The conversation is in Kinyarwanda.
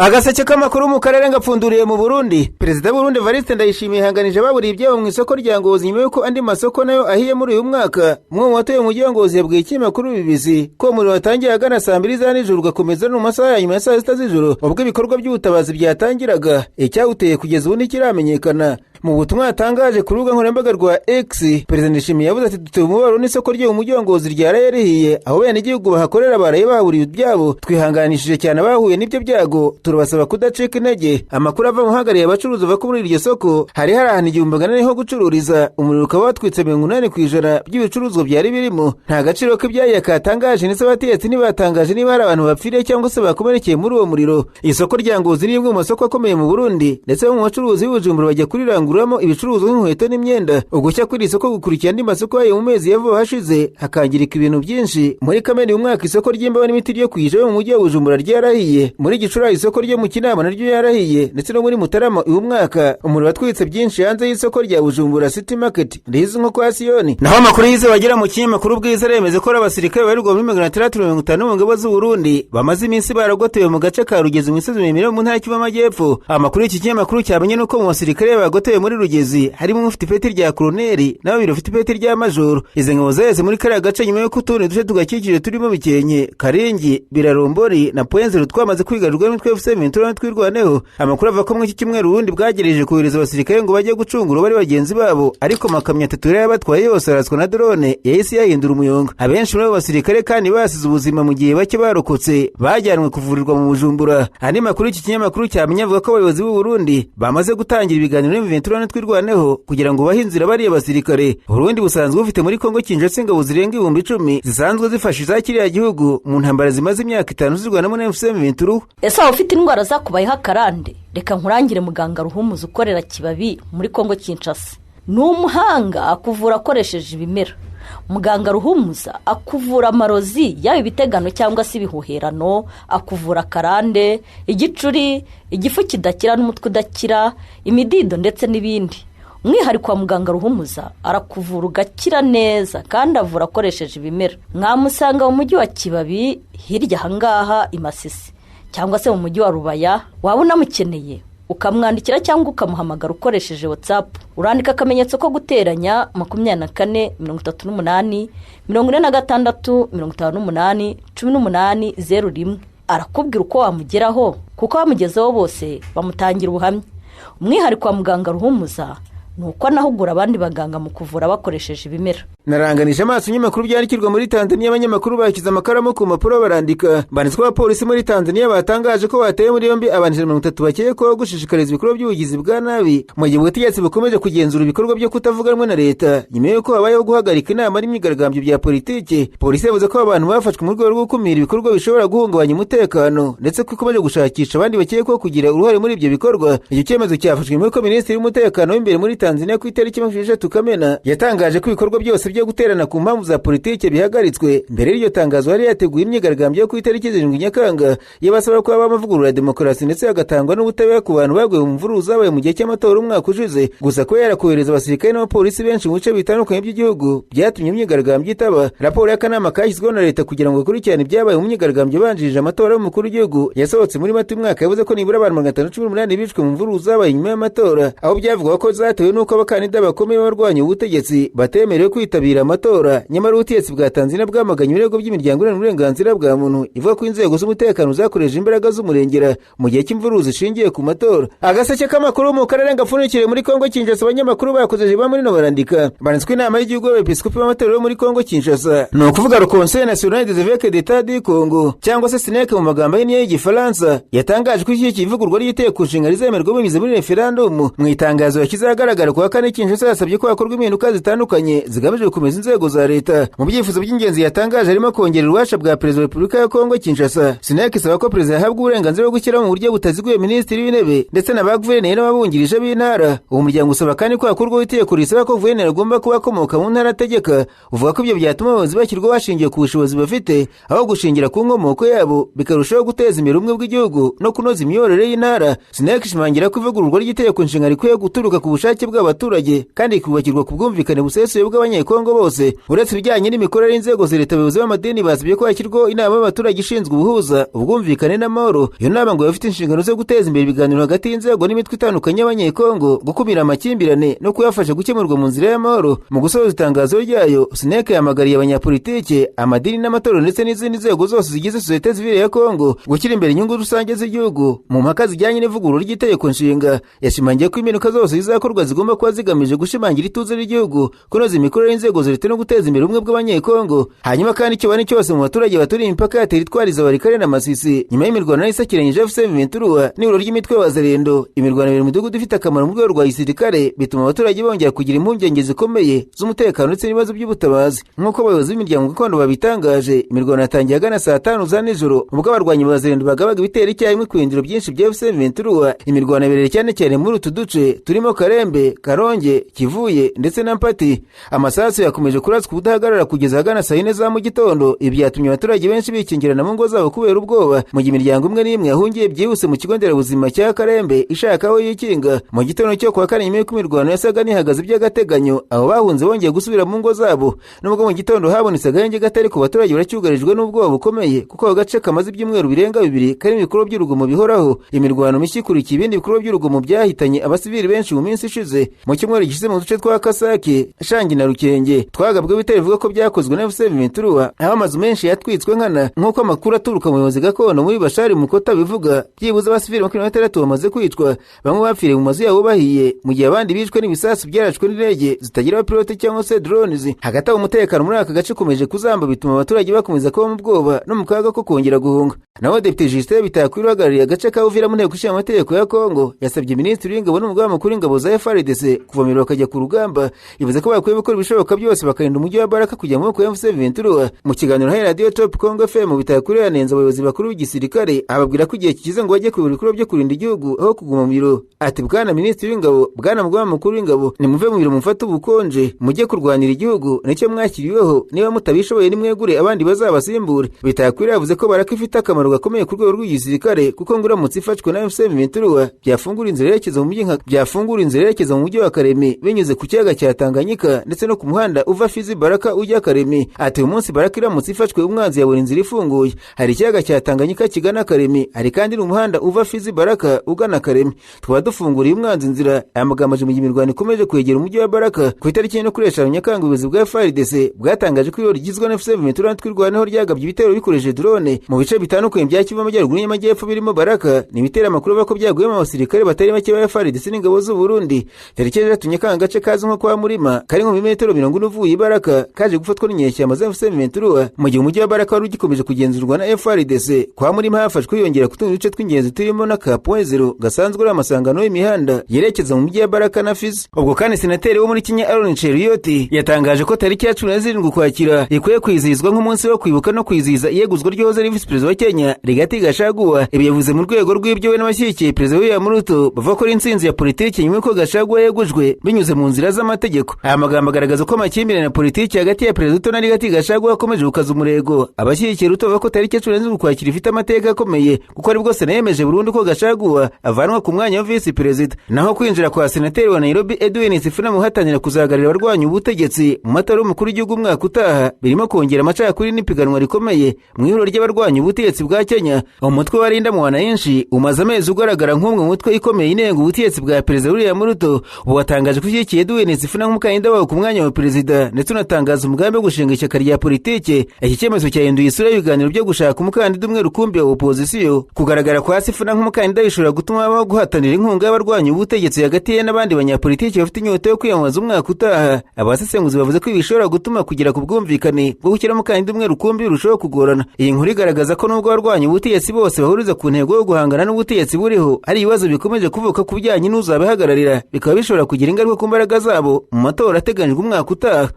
Agaseke k'amakuru mu karere ngapfunduriye mu Burundi. Perezida w'u Burundi Evariste Ndayishimiye yihanganije baburiye ibyabo mu isoko rya Ngozi nyuma y'uko andi masoko nayo ahiye muri uyu mwaka. Umwe mu batuye mu mujyi wa Ngozi yabwiye ikinyamakuru BBC ko umuriro watangiye ahagana saa 2 za nijoro ugakomeza no mu masaha ya nyuma ya saa 6 z'ijoro ubwo ibikorwa by'ubutabazi byatangiraga. Icyawuteye kugeza ubu ntikiramenyekana. Mu butumwa yatangaje ku rubuga nkoranyambaga rwa X, Perezida Ndayishimiye yavuze ati: "Dutewe umubabaro n'isoko ryo mu mujyi wa Ngozi ryaraye rihiye, aho benegihugu bahakorera baraye bahaburiye ibyabo. Twihanganishije cyane abahuye n'ibyo byago, turabasaba kudacika intege." Amakuru ava mu uhagarariye abacuruzi bava muri iryo soko, hari ahantu 1400 ho gucururiza, umuriro ukaba watwitse 80% by'ibicuruzwa byari birimo. Nta gaciro k'ibyahiye katangaje, ndetse abategetsi ntibatangaje niba hari abantu bapfiriye cyangwa se bakomerekeye muri uwo muriro. Isoko rya Ngozi ni rimwe mu masoko akomeye mu Burundi, ndetse bamwe mu bacuruzi b'i Bujumbura bajya kuriranguramo ibicuruzwa nk'inkweto n'imyenda. Ugushya kuri iri soko gukurikira andi masoko yayo mu mezi ya vuba hashize, hakangirika ibintu byinshi. Muri Kamena uyu mwaka isoko ry'imbaho n'imiti ryo ku Ijabe mu mujyi wa Bujumbura ryarahiye. Muri Gicurasi isoko ryo mu Kinama naryo yarahiye, ndetse no muri Mutarama uyu mwaka umuriro watwitse byinshi hanze y'isoko rya Bujumbura City Market rizwi nko kwa Siyoni. Naho amakuru yize bagera mu kinyamakuru Bwiza aremeza ko abasirikare barirwa muri 650 mu ngabo z'u Burundi bamaze iminsi baragotewe mu gace ka Rugezi mu misozi miremire mu ntara y'Kivu y'Amajyepfo. Amakuru y'iki kinyamakuru cyamenye nuko mu basirikare bagotewe muri Rugezi harimo ufite ipeti rya koloneli na babiri bafite ipeti rya majoro. Izi ngabo zaheze muri kariya gace nyuma y'uko utundi duce tugakikije turimo Mikenke, Karingi, Birarombori na Pwenzero twamaze kwigarurirwa n'imitwe FC Ventura twirwaneho. Amakuru avuga ko muri iki cyumweru Burundi bwagerageje kohereza abasirikare ngo bajye gucungura bari bagenzi babo, ariko amakamyo atatu yari yabatwaye yose araswa na drone yahise yahindura umuyonga. Abenshi muri abo basirikare kandi basize ubuzima mu gihe bake barokotse bajyanwe kuvurirwa mu Bujumbura. Andi makuru iki kinyamakuru cyamenye avuga ko abayobozi b'u Burundi bamaze gutangira ibiganiro n'M Ventura twirwaneho kugira ngo bahe inzira bariya basirikare. Burundi busanzwe bufite muri Kongo Kinshasa ingabo zirenga 10,000 zisanzwe zifasha za kiriya gihugu mu ntambara zimaze imyaka 5 zirwanamo na FC Ventura. Ese waba ufite indwara zakubayeho akarande? Reka nkurangire muganga Ruhumuza ukorera Kibabi muri Kongo Kinshasa. Ni umuhanga akuvura akoresheje ibimera. Muganga Ruhumuza akuvura amarozi, yaba ibitegano cyangwa se ibihuherano, akuvura karande, igicuri, igifu kidakira n'umutwe udakira, imidido ndetse n'ibindi. Umwihariko wa muganga Ruhumuza arakuvura ugakira neza kandi avura akoresheje ibimera. Mwamusanga mu mujyi wa Kibabi hirya ahangaha i Masisi cyangwa se mu mujyi wa Rubaya. Waba unamukeneye ukamwandikira cyangwa ukamuhamagara ukoresheje WhatsApp. Urandika akamenyetso ko guteranya 24 38 46 58 18 01. Arakubwira uko wamugeraho, kuko bamugezeho bose bamutangira ubuhamya. Umwihariko wa muganga Ruhumuza ni uko anahugura abandi baganga mu kuvura bakoresheje ibimera. Naranganije amaso ibinyamakuru byandikirwa muri Tanzania, abanyamakuru bashyize amakaramu ku mpapuro barandika. Banditswe abapolisi muri Tanzania batangaje ko bateye muri yombi abantu 30 bakekwaho gushishikariza ibikorwa by'ubugizi bwa nabi, mu gihe ubutegetsi bukomeje kugenzura ibikorwa byo kutavuga rumwe na leta nyuma y'uko habayeho guhagarika inama n'imyigaragambyo bya politiki. Polisi yavuze ko abantu bafashwe mu rwego rwo gukumira ibikorwa bishobora guhungabanya umutekano, ndetse ko ikomeje gushakisha abandi bakekwaho kugira uruhare muri ibyo bikorwa. Icyo cyemezo cyafashwe nyuma y'uko Minisitiri w'Umutekano w'imbere muri Tanzania ku itariki 23 Kamena yatangaje ko ibikorwa byose byo guterana ku mpamvu za politike bihagaritswe. Mbere y'iryo tangazo hari yateguye imyigaragambyo yo ku itariki 7 Nyakanga yabasaba ko haba amavugurura ya demokarasi ndetse hagatangwa n'ubutabera ku bantu baguye mu mvururu zabaye mu gihe cy'amatora umwaka ushize. Gusa kuba yarakohereza abasirikare n'abapolisi benshi mu bice bitandukanye by'igihugu byatumye imyigaragambyo itaba. Raporo y'akanama kashyizweho na leta kugira ngo gakurikirane ibyabaye mu myigaragambyo ibanjirije amatora y'umukuru w'igihugu yasohotse muri Mata uyu mwaka yavuze ko nibura abantu 518 bishwe mu mvururu zabaye nyuma y'amatora, aho byavugwaga ko zatewe n'uko abakandida bakomeye b'abarwanya ubutegetsi batemerewe kwitabira amatora. Nyamara ubutegetsi bwa Tanzania bwamaganye ibirego by'imiryango iharanira uburenganzira bwa muntu ivuga ko inzego z'umutekano zakoresheje imbaraga z'umurengera mu gihe cy'imvururu zishingiye ku matora. Agaseke k'amakuru mu karere gapfundikiriye muri Kongo Kinshasa, abanyamakuru bakoze ba muri no barandika. Banditswe inama y'igihugu y'abepiskopi b'amatorero yo muri Kongo Kinshasa, ni ukuvuga le Conseil National des Évêques d'État du Congo cyangwa se SNEC mu magambo ahinnye y'igifaransa, yatangaje ko iki ivugururwa ry'itegeko nshinga rizemerwa binyuze muri referendum. Mu itangazo yashyize ahagaragara ku wa kane, Kinshasa yasabye ko hakorwa impinduka zitandukanye zigamije gukomeza inzego za leta. Mu byifuzo by'ingenzi yatangaje harimo kongera ububasha bwa Perezida wa Repubulika ya Kongo Kinshasa. SNEC isaba ko Perezida yahabwa uburenganzira bwo gushyiraho mu buryo butaziguye Minisitiri w'Intebe ndetse na ba guverineri n'ababungirije b'intara. Uwo muryango usaba kandi ko hakorwaho itegeko risaba ko guverineri agomba kuba akomoka mu ntara ategeka. Uvuga ko ibyo byatuma abayobozi bashyirwaho bashingiye ku bushobozi bafite aho gushingira ku nkomoko yabo, bikarushaho guteza imbere ubumwe bw'igihugu no kunoza imiyoborere y'intara. SNEC ishimangira ko ivugururwa ry'itegeko nshinga rikwiye guturuka ku bushake bw'abaturage kandi rikubakirwa ku bwumvikane busesuye bw'abanyekongo b'Abanyekongo bose. Uretse ibijyanye n'imikorere y'inzego za leta, abayobozi b'amadini basabye ko hashyirwaho inama y'abaturage ishinzwe ubuhuza, ubwumvikane n'amahoro. Iyo nama ngo ifite inshingano zo guteza imbere ibiganiro hagati y'inzego n'imitwe itandukanye y'Abanyekongo, gukumira amakimbirane no kuyafasha gukemurwa mu nzira y'amahoro. Mu gusoza itangazo ryayo, SNEC yahamagariye abanyapolitike, amadini n'amatorero ndetse n'izindi nzego zose zigize sosiyete sivile ya Kongo gushyira imbere inyungu rusange z'igihugu mu mpaka zijyanye n'ivugurura ry'itegeko nshinga. Yashimangiye ko impinduka zose zizakorwa zigomba kuba zigamije gushimangira ituze ry'igihugu, kunoza imikorere y'inzego za leta no guteza imbere ubumwe bw'Abanyekongo. Hanyuma kandi icyo cyose mu baturage baturiye imipaka ya teritwari za Walikale na Masisi nyuma y'imirwano y'isakiranyije AFC M23 n'ibiro ry'imitwe wa Zalendo, imirwano ibiri mu midugudu ifite akamaro mu rwego rwa gisirikare bituma abaturage bongera kugira impungenge zikomeye z'umutekano ndetse n'ibibazo by'ubutabazi. Nk'uko abayobozi b'imiryango gakondo babitangaje, imirwano yatangiye agana saa 5 za nijoro ubwo abarwanyi ba Zalendo bagabaga ibitero icyarimwe ku birindiro byinshi bya AFC M23. Imirwano yabereye cyane cyane muri utu duce turimo Karembe, Karonge, Kivuye ndetse na Mpati. Amasasu yakomeje kuraswa ubudahagarara kugeza ahagana saa 4 za mu gitondo. Ibi byatumye abaturage benshi bikingirana mu ngo zabo kubera ubwoba, mu gihe imiryango imwe n'imwe yahungiye byihuse mu kigo nderabuzima cya Karembe ishaka aho yikinga. Mu gitondo cyo kuwa kane, nyuma y'uko imirwano yasaga n'ihagaze by'agateganyo, abo bahunze bongeye gusubira mu ngo zabo. Nubwo mu gitondo habonetse agahenge gatari ku baturage, baracyugarijwe n'ubwoba bukomeye kuko ako gace kamaze ibyumweru birenga 2 karimo ibikorwa by'urugomo bihoraho. Imirwano mishya ikurikiye ibindi bikorwa by'urugomo byahitanye abasivili benshi mu minsi ishize. Mu cyumweru gishize, mu duce twa Kasake, Shangi na Rukenge twagabwe ibitero bivuga ko byakozwe na AFC M23, aho amazu menshi yatwitswe nkana. Nk'uko amakuru aturuka mu buyobozi gakondo muri Bashari Mukota bivuga, byibuze abasivili 26 bamaze kwicwa, bamwe bapfiriye mu mazu yabo bahiye, mu gihe abandi bishwe n'ibisasu byarashwe n'indege zitagira abapilote cyangwa se drones. Hagati aho umutekano muri aka gace ukomeje kuzamba, bituma abaturage bakomeza kuba mu bwoba no mu kaga ko kongera guhunga. Naho Depite Justin Bitakwira uhagarariye agace ka Uvira mu nteko ishinga amategeko ya Kongo yasabye Minisitiri w'Ingabo n'Umugaba Mukuru w'Ingabo za FARDC kuva mu biro bakajya ku rugamba. Bivuze ko bakwiye gukora ibishoboka byose bakarinda umujyi wa Baraka kujya mu maboko ya AFC M23. Mu kiganiro ha Radio Top Congo FM, Bitakwira yanenze abayobozi bakuru b'igisirikare, ababwira ko igihe kigize ngo bajye kuyobora ibikorwa byo kurinda igihugu aho kuguma mu biro. Ati: "Bwana Minisitiri w'Ingabo, bwana Mugaba Mukuru w'Ingabo, nimuve mu biro mufate ubukonje mujye kurwanira igihugu, nicyo mwashyiriweho. Niba mutabishoboye nimwegure abandi bazabasimbure." Bitakwira yavuze ko Baraka ifite akamaro gakomeye ku rwego rw'igisirikare, kuko ngo uramutse ifashwe na AFC M23 byafungura inzira yerekeza mu mujyi byafungura inzira yerekeza mu mujyi wa Karemi binyuze ku kiyaga cya Tanganyika ndetse no ku muhanda uva Fizi Baraka ujya Karemi. Ati: "Uyu munsi Baraka iramutse ifashwe, umwanzi yabona inzira ifunguye. Hari ikiyaga cya Tanganyika kigana Karemi, hari kandi n'umuhanda uva Fizi Baraka ugana Karemi, tukaba dufunguriye umwanzi inzira." Aya magambo aje mu gihe imirwano ikomeje kwegera umujyi wa Baraka. Ku itariki 4 Nyakanga, ubuyobozi bwa FARDC bwatangaje ko ibiro rigizwe na AFC M23 twirwanaho ryagabye ibitero bikoresheje drone mu bice bitandukanye bya Kivu Amajyaruguru n'Amajyepfo birimo Baraka. Ni ibitero amakuru avuga ko byaguyemo abasirikare batari bake ba FARDC n'ingabo z'u Burundi. Tariki 3 Nyakanga, agace kazwi nko kwa Murima kari nko mu metero 40 uvuye i Baraka kaje gufatwa n'inyeshyamba za AFC M23, mu gihe umujyi wa Baraka wari ugikomeje kugenzurwa na FARDC. Kwa Murima hafashwe hiyongera ku tundi duce tw'ingenzi turimo na ka Point Zero gasanzwe ari amasangano y'imihanda yerekeza mu mujyi wa Baraka na Fizi. Ubwo kandi senateri wo muri Kenya Aaron Cheruiyot yatangaje ko tariki ya 17 Ukwakira ikwiye kwizihizwa nk'umunsi wo kwibuka no kwizihiza iyeguzwa ry'uwahoze ari visi perezida wa Kenya Rigathi Gachagua. Ibi yavuze mu rwego rw'ibyo we n'abashyigikiye perezida William Ruto bavuga ko ari intsinzi ya politiki nyuma y'uko Gachagua yegujwe binyuze mu nzira z'amategeko. Aya magambo agaragaza ko amakimbirane ya politiki hagati ya perezida Ruto na Rigathi Gachagua akomeje gukaza umurego. Abashyigikiye Ruto bavuga ko tariki ya 17 Ukwakira ifite amateka akomeye, kuko aribwo Sena yemeje burundu ko Gachagua avanwa ku mwanya wa visi perezida. Naho kwinjira kwa senateri wa Nairobi Edwin Sifuna muhatanira kuzahagararira abarwanya ubutegetsi mu matora y'umukuru w'igihugu umwaka utaha birimo kongera amacakubiri n'ipiganwa rikomeye mu ihuriro ry'abarwanya ubutegetsi bwa Kenya. Umutwe wa Linda Mwananchi umaze amezi ugaragara nk'umwe mu mutwe ikomeye inenga ubutegetsi bwa perezida William Ruto. Ubu watangaje ko ushyigikiye Edwin Sifuna nk'umukandida wawo ku mwanya wa perezida, ndetse unatangaza umugambi wo gushinga ishyaka rya politike. Iki cyemezo cyahinduye isura y'ibiganiro byo gushaka umukandida umwe rukumbi wa opozisiyo. Kugaragara kwa Sifuna nk'umukandida bishobora gutuma habaho guhatanira inkunga y'abarwanya ubutegetsi hagati ye n'abandi banyapolitiki bafite inyota yo kwiyamamaza umwaka utaha. Abasesenguzi bavuze ko ibi bishobora gutuma kugera ku bwumvikane bwo gushyira umukandida umwe rukumbi birushaho kugorana. Iyi nkuru igaragaza ko nubwo abarwanya ubutegetsi bose bahuriza ku ntego yo guhangana n'ubutegetsi buriho, hari ibibazo bikomeje kuvuka ku bijyanye n'uzabahagararira, bikaba bishobora kugira ingaruka ku mbaraga zabo mu matora ateganyijwe umwaka utaha.